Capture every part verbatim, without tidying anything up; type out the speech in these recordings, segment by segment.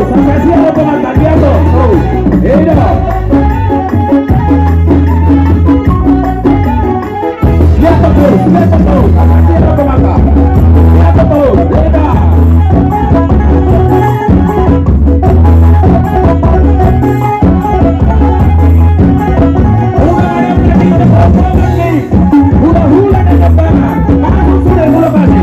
Sangkasian do, pangangkat, lihat do. Oh, eda. Lihat do, lihat do. Sangkasian do, pangangkat. Lihat do, eda. Hula-hula na dapana, masuk sudah hula padi.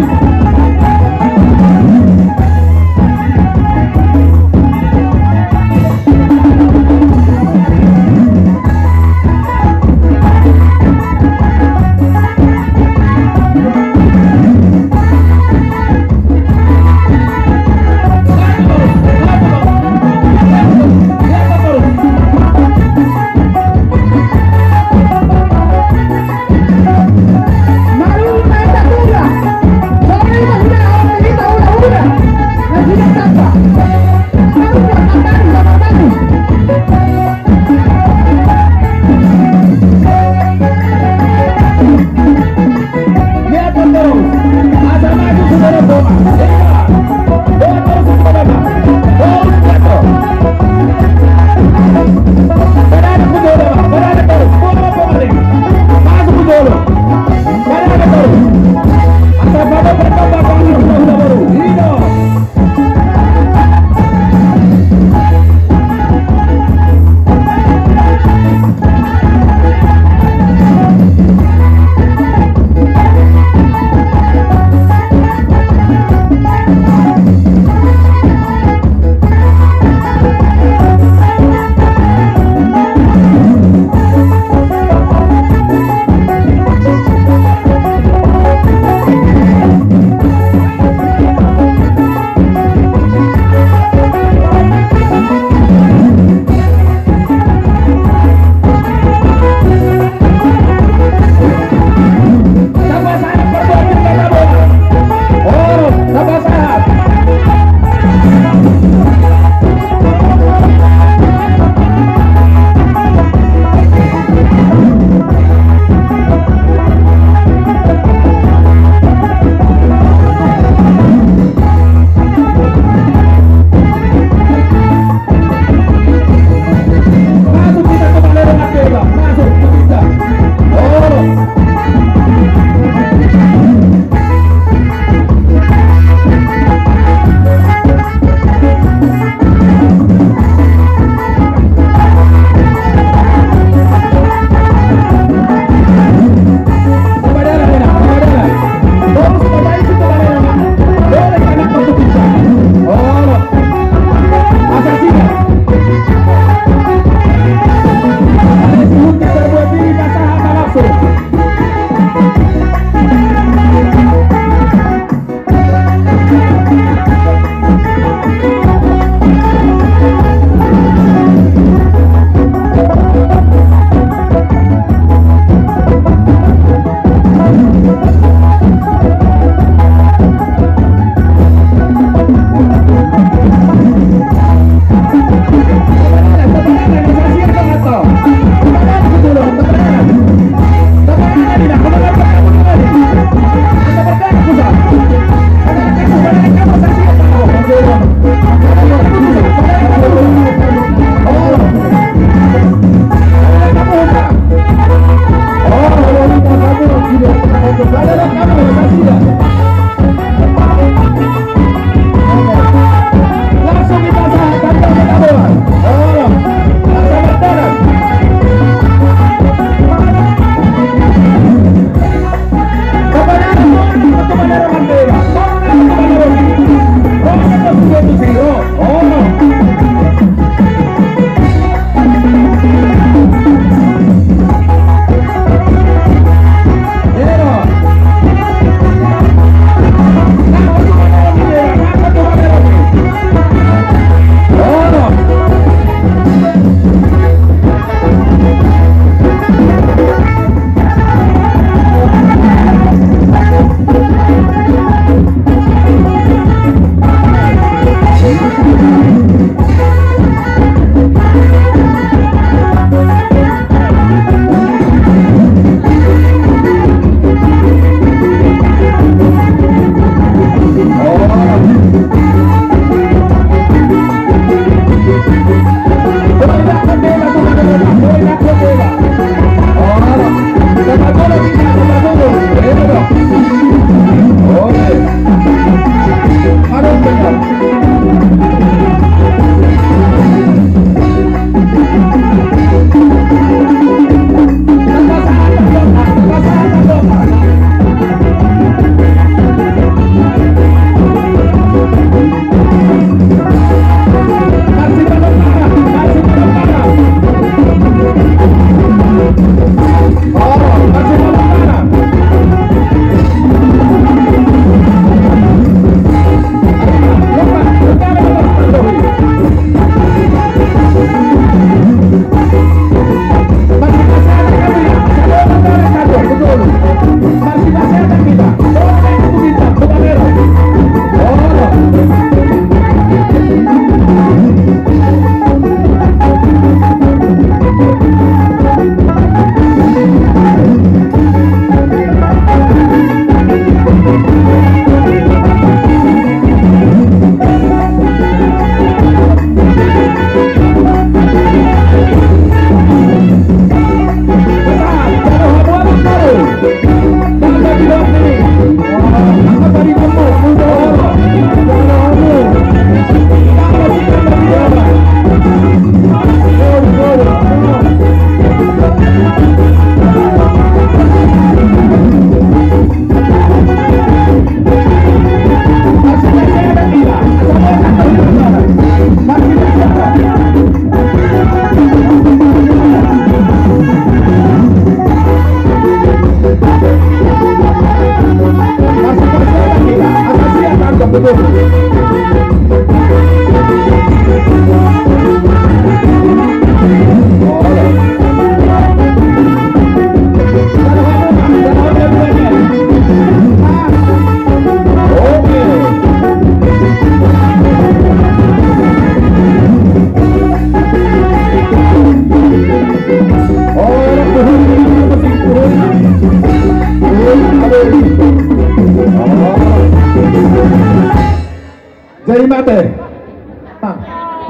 Jadi mate.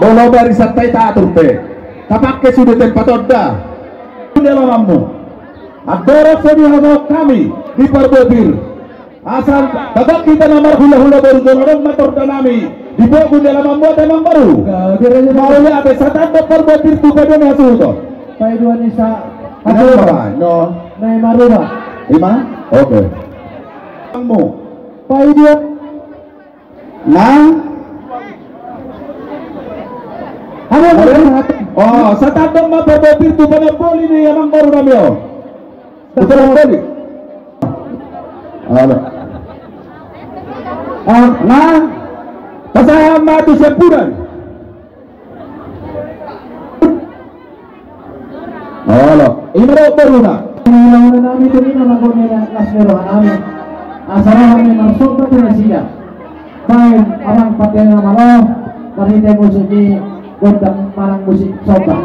Molo barisan tahe tatur pe. Tapangke sude tempat on da. Di alamanmu. Andorang so dihamohon hami di Parbuat Pir. Asa bagas hita na marhulahula boru jolo adong ma torda nami. Diboan di alamanmu ate amangboru. Mauliate, satandok Parbuat Pir tu paidua ni hasuhuton. Paidua ni sa. Ima, ima. Ima? Oke. Paidua. Nang? Halo, halo. Oh, satandok ma Parbuat Pir tu panamboli ni amangboru nami on. Betul, betul. Halo. Ah, nang? Pasahat ma tu siampudan. Olo, ima do boruna. Ulaon nami tu ima mangkon nami las ni roha nami. Asa roha nami marsomba tu nasida. Baen amang pande na malo. Marhite musik ni gondang manang musik somba.